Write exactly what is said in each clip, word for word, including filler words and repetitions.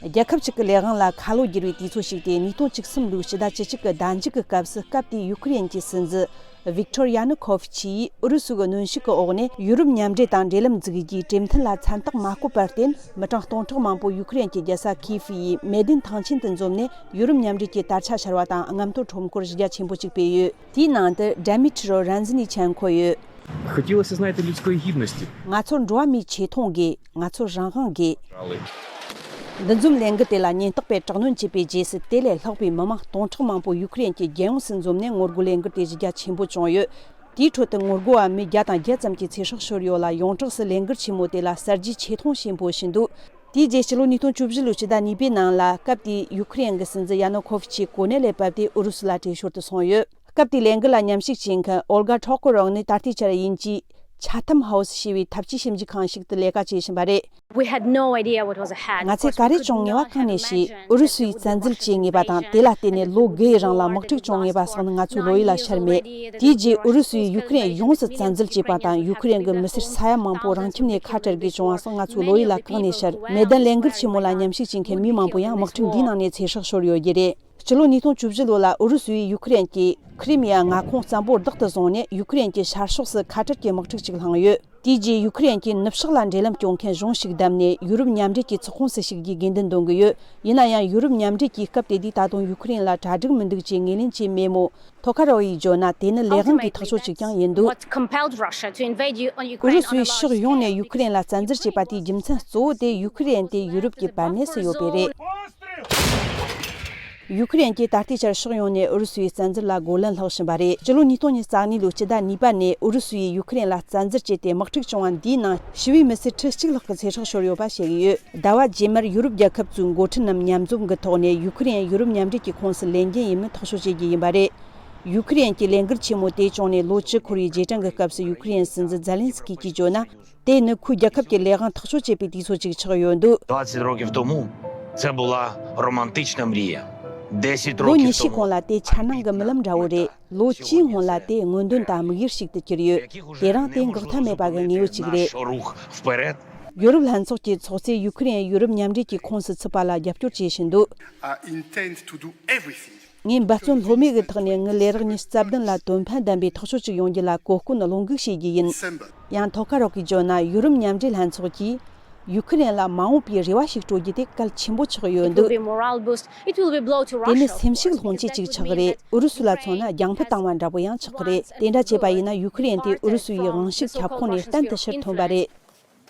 རྒྱལ་ཁབ་གཅིག་གི་ལས་དབང་ལ་ཁ་ལོ་བསྒྱུར་བའི་དུས་ཚོད་ཞིག་སྟེ། ཉིས་སྟོང་བཅུ་གསུམ་ལོའི་ཕྱི་ཟླ་བཅུ་གཅིག་གི་ཟླ་མཇུག་གི་སྐབས་སུ། སྐབས་དེའི་ཡུ་ཁུ་རེན་གྱི་སྲིད་འཛིན་ཝིག་ཏོར་ཡ་ནུ་ཁོ་ཝིཆ་ཡིས་ཨུ་རུ་སུ་གི་གནོན་ཤུགས་ཀྱི་འོག་ནས་ཡུ་རོབ་མཉམ་འབྲེལ་དང་འབྲེལ་ལམ་འཛུགས་རྒྱུའི་གྲོས་མཐུན་ལ་མཚན་རྟགས་མ་བཀོད་པར་བརྟེན། མི་གྲངས་སྟོང་ཕྲག་མང་པོ་ཡུ་ཁུ་རེན་གྱི་རྒྱལ་ས་ཁིའེ་ཧྥི་ཡི་མེ་ལྡན་ཐང་ཆེན་དུ་འཛོམས་ནས། ཡུ་རོབ་མཉམ་འབྲེལ་གྱི་དར་ཆ་འཕྱར་བ་དང་། རྔམ་སྟོན་ཁྲོམ་སྐོར་གཞི་རྒྱ་ཆེན་པོ་གཅིག་སྤེལ་ཡོད། དེའི་ནང་དུ་ཌ་མི་ཊི་རོ་རན་ཛི་ནི་ཆན་ཁོ་ཡོད། Хотелось, знаете, людской гибности. ང་ཚོར་འགྲོ་བ་མིའི་ཆེ་མཐོང་དགོས། ང་ཚོར་རང་དབང་དགོས། འདུ་འཛོམས་ལས་འགུལ་དེ་ལ་ཉེན་རྟོག་པས་དྲག་གནོན་བྱས་པའི་རྗེས་སུ། དེ་ལས་ལྷག་པའི་མི་མང་སྟོང་ཕྲག་མང་པོ་ཡུ་ཁུ་རེན་གྱི་རྒྱལ་ཡོངས་སུ་འཛོམས་ནས་ངོ་རྒོལ་ལས་འགུལ་དེ་གཞི་རྒྱ་ཆེན་པོ་བྱུང་ཡོད། དེའི་ཁྲོད་དུ་ངོ་རྒོལ་བ་མི་བརྒྱ་དང་བརྒྱད་ཙམ་གྱི་ཚེ་སྲོག་ཤོར་ཡོད་ལ། ཡོངས་གྲགས་སུ་ལས་འགུལ་ཆེན་མོ་དེ་ལ་གསར་བརྗེའི་ཆེ་མཐོང་ཆེན་པོ་ཞིག་འདུག་དེའི་རྗེས་སྤྱི་ལོ་ཉིས་སྟོང་བཅུ་བཞི་ལོའི་ཕྱི་ཟླ་གཉིས་པའི་ནང་ལ། སྐབས་དེའི་ཡུ་ཁུ་རེན་གྱི་སྲིད་འཛིན་ཡ་ནུ་ཁོ་ཝིཆ་ཡིས་གོ་གནས་ལས་བབས་ཏེ། ཨུ་རུ་སུ་ལ་བྲོས་བྱོལ་དུ་སོང་ཡོད། སྐབས་དེའི་ལས་འགུལ་ལ་མཉམ་ཞུགས་བྱེད་མཁན་ཨོལ་གྷ་ཊོ་ཀོ་རོབ་ནི་ད་ལྟའི་ཆར་དབྱིན་ཇིའི་ཆ་ཐམ་ཧའོ་སི་ཞེས་པའི་འཐབ་ཇུས་ཞིབ་འཇུག་ཁང་ཞིག་ཏུ་ལས་ཀ་བྱེད་བཞིན་པ་རེད། We had no idea what was ahead. ང་ཚོས་ག་རེ་བྱུང་ངེས་པ་གང་ནས་ཤེས། ཨུ་རུ་སུ་ཡིས་བཙན་འཛུལ་བྱེད་ངེས་པ་དང་། དེ་ལ་བརྟེན་ནས་ལོ་འགའི་རིང་ལ་དམག་འཁྲུག་བྱུང་ངེས་པ་སོགས་ནི་ང་ཚོའི་བློ་ཡུལ་ལ་ཤར་མེད། དེའི་རྗེས་ཨུ་རུ་སུ་ཡིས་ཡུ་ཁུ་རེན་ཡོངས་སུ་བཙན་འཛུལ་བྱས་པ་དང་། ཡུ་ཁུ་རེན་གྱི་མི་སེར་ས་ཡ་མང་པོ་རང་ཁྱིམ་ནས་ཁ་བྲལ་དགོས་བྱུང་བ་སོགས་ང་ཚོའི་བློ་ཡུལ་ལ་གང་ནས་ཤར། མེ་ལྡན་ལས་འགུལ་ཆེན་མོ་ལ་མཉམ་ཞུགས་བྱེད་མཁན་མི་མང་པོ་ཡང་དམག་འཁྲུག་འདིའི་ནང་ནས་ཚེ་སྲོག་ཤོར་ཡོད་རྒྱུ་རེད། སྤྱི་ལོ་ཉིས་སྟོང་བཅུ་བཞི་ལོ་ལ་ཨུ་རུ་སུ་ཡིས་ཡུ་ཁུ་རེན་གྱི་ཁི་རི་མི་ཡ་མངའ་ཁོངས་བཙན་པོར་བདག་ཏུ་བཟུང་ནས། ཡུ་ཁུ་རེན་གྱི་ཤར་ཕྱོགས་སུ་ཁ་བྲལ་གྱི་དམག་འཁྲུག་ཅིག་བསླངས་ཡོད། དེའི་རྗེས་ཡུ་ཁུ་རེན་གྱིས་ནུབ་ཕྱོགས་ལ་འབྲེལ་ལམ་སྐྱོང་མཁན་གཞུང་ཞིག་བདམས་ནས། ཡུ་རོབ་མཉམ་འབྲེལ་གྱི་ཚོགས་ཁོངས་སུ་ཞུགས་རྒྱུའི་དགོས་འདུན་འདོན་གྱི་ཡོད། ཡིན་ན་ཡང་། ཡུ་རོབ་མཉམ་འབྲེལ་གྱིས་སྐབས་དེ་དུས་ད་དུང་ཡུ་ཁུ་རེན་ལ་གྲ་སྒྲིག་མི་འདུག་ཅེས་ངོས་ལེན་བྱས་མེད་མོད། ཐོ་ཁ་རོ་ཡིས་བརྗོད་ན། དེ་ནི་ལས་དབང་གི་ཐག་གཅོད་ཅིག་ཀྱང་ཡིན་འདུག What compelled Russia to invade U- ཨུ་རུ་Ukraine སུས་ཕྱོགས་ཡོངས་ནས་ཡུ་ཁུ་རེན་ལ་བཙན་འཛུལ་བྱས་པ་དེའི་རྒྱུ་མཚན་གཙོ་བོ་དེ། ཡུ་ཁུ་རེན་དེ་ཡུ་རོབ་ཀྱི་བར་གནས་སུ་ཡོད་པས་རེད། ཡུ་ཁུ་རེན་གྱིས་ད་ལྟའི་ཆར་ཕྱོགས་ཡོངས་ནས་ཨུ་རུ་སུའི་བཙན་འཛུལ་ལ་རྒོལ་ལན་སློག་བཞིན་པ་རེད། སྤྱི་ལོ་ཉིས་སྟོང་ཉེར་གཉིས་ལོའི་ཕྱི་ཟླ་གཉིས་པ་ནས་ཨུ་རུ་སུ་ཡིས་ཡུ་ཁུ་རེན་ལ་བཙན་འཛུལ་བྱས་ཏེ། དམག་འཁྲུག་བྱུང་བ་འདིའི་ནང་ཞི་བའི་མི་སེར་ཁྲི་གཅིག་ལྷག་གི་ཚེ་སྲོག་ཤོར་ཡོད་པ་བཤད་ཀྱི་ཡོད། ཟླ་བ་རྗེས་མར་ཡུ་རོབ་རྒྱལ་ཁབ་ཚོའི་འགོ་ཁྲིད་རྣམས་མཉམ་འཛོམས་ཀྱི་ཐོག་ནས། ཡུ་ཁུ་རེན་ཡུ་རོབ་མཉམ་འབྲེལ་གྱི་ཁོངས་སུ་ལེན་རྒྱུ་ཡིན་མིན་ཐག་གཅོད་བྱེད་རྒྱུ་ཡིན་པ་རེད། ཡུ་ཁུ་རེན་གྱི་ལས་འགུལ་ཆེན་མོ་དེ་བྱུང་ནས་ལོ་བཅུ་འཁོར་བའི་རྗེས་དྲན་གྱི་སྐབས་སུ། ཡུ་ཁུ་རེན་སྲིད་འཛིན་ཛེ་ལན་སི་ཀི་གིས་བརྗོད་ན། དེ་ནི་ཁོའི་རྒྱལ་ཁབ་ཀྱི་ལས་དབང་ཐག་གཅོད་བྱེད་པའི་དུས་ཚོད་ཅིག་ཆགས་ཡོད་འདུག двадцять років тому це була романтична мрія. Десять ལོ་ཉི་років ཤུའི་тому གོང་ལ་དེ་འཆར་སྣང་གི་རྨི་ལམ་འདྲ་བོ་རེད། ལོ་བཅུའི་སྔོན་ལ་དེ་མངོན་འདོད་དང་དམིགས་ཡུལ་ཞིག་ཏུ་གྱུར་ཡོད། དེ་རིང་དེ་འགག་ཐབས་མེད་པ་གི་དངོས་པོ་ཅིག་རེད། Наш рух вперед. ཡོ་རོབ་ལྷན་ཚོགས་ཀྱི་ཚོགས་གཙོས་ཡུ་ཁུ་རེན་ཡུ་རོབ་མཉམ་འབྲེལ་གྱི་ཁོངས་སུ་ཚུད་པ་ལ་རྒྱབ་སྐྱོར་བྱེད་བཞིན་འདུག I intend to do everything. ངས་འབད་བརྩོན་ལྷོད་མེད་ཀྱི་ཐོག་ནས་ངའི་ལས་རོགས་ཉི་ཤུ་རྩ་བདུན་ལ་དོན་ཕན་ལྡན་པའི་ཐག་གཅོད་ཅིག་ཡོང་རྒྱུ་ལ་གོ་སྐོན་བློ་འགུག་བྱེད་རྒྱུ་ཡིན། December. ཡང་ཐོ་ཁ་རོག་གིས་བརྗོད་ན། ཡུ་རོབ་མཉམ་འབྲེལ་ལྷན་ཚོགས་ཀྱིས་ཡུ་ཁུ་རེན་ལ་མ་འོངས་པའི་རེ་བ་ཞིག་སྤྲོད་རྒྱུ་དེ་གལ་ཆེན་པོ་ཆགས་ཡོད་It will འདུག be a morale boost. It will be a blow to དེ་ནི་Russia, of སེམས་ཤུགས་course, སློང་because ཆེད་ཅིག་that's ཆགས་ཀྱི་རེད། ཨུ་རུ་སུ་ལ་མཚོན་ན་རྒྱང་ཕུད་བཏང་བ་འདྲ་པོ་ཡང་ཆགས་ཀྱི་རེད། དེ་འདྲ་བྱས་པ་ཡིན་ན། ཡུ་ཁུ་རེན་དེ་ཨུ་རུ་སུ་ཡི་དབང་ཤུགས་ཁྱབ་ཁོངས་ནས་གཏན་དུ་ཕྱིར་ཐོན་པ་རེད།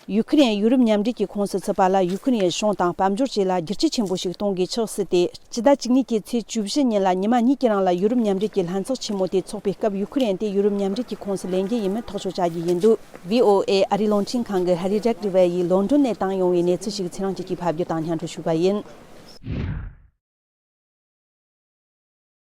ཡུ་ཁུ་རེན་ཡུ་རོབ་མཉམ་འབྲེལ་གྱི་ཁོངས་སུ་ཚུད་པ་ལ་ཡུ་ཁུ་རེན་གཞུང་དང་དཔལ་འབྱོར་བཅས་ལ་བསྒྱུར་བཅོས་ཆེན་པོ་ཞིག་གཏོང་དགོས་ཆགས་སྲིད་དེ། སྤྱི་ཟླ་བཅུ་གཉིས་ཀྱི་ཚེས་བཅུ་བཞི་ཉིན་ལ་ཉི་མ་གཉིས་ཀྱི་རིང་ལ་ཡུ་རོབ་མཉམ་འབྲེལ་གྱི་ལྷན་ཚོགས་ཆེན་མོ་དེ་འཚོགས་པའི་སྐབས། ཡུ་ཁུ་རེན་དེ་ཡུ་རོབ་མཉམ་འབྲེལ་གྱི་ཁོངས་སུ་ལེན་རྒྱུ་ཡིན་མིན་ཐག་གཅོད་བྱ་རྒྱུ་ཡིན་འདུག་བྷི་ཨོ་ཨེ་ཨ་རིའི་རླུང་འཕྲིན་ཁང་གི་ཧ་རི་རེག་ཌི་ཝེ་ཡིས་ལོན་ཌོན་ནས་བཏང་ཡོང་བའི་གནས་ཚུལ་ཞིག་ཚེ་རིང་སྐྱིད་ཀྱིས་ཕབ་སྒྱུར་དང་སྙན་སྒྲོན་ཞུས་པ་ཡིན།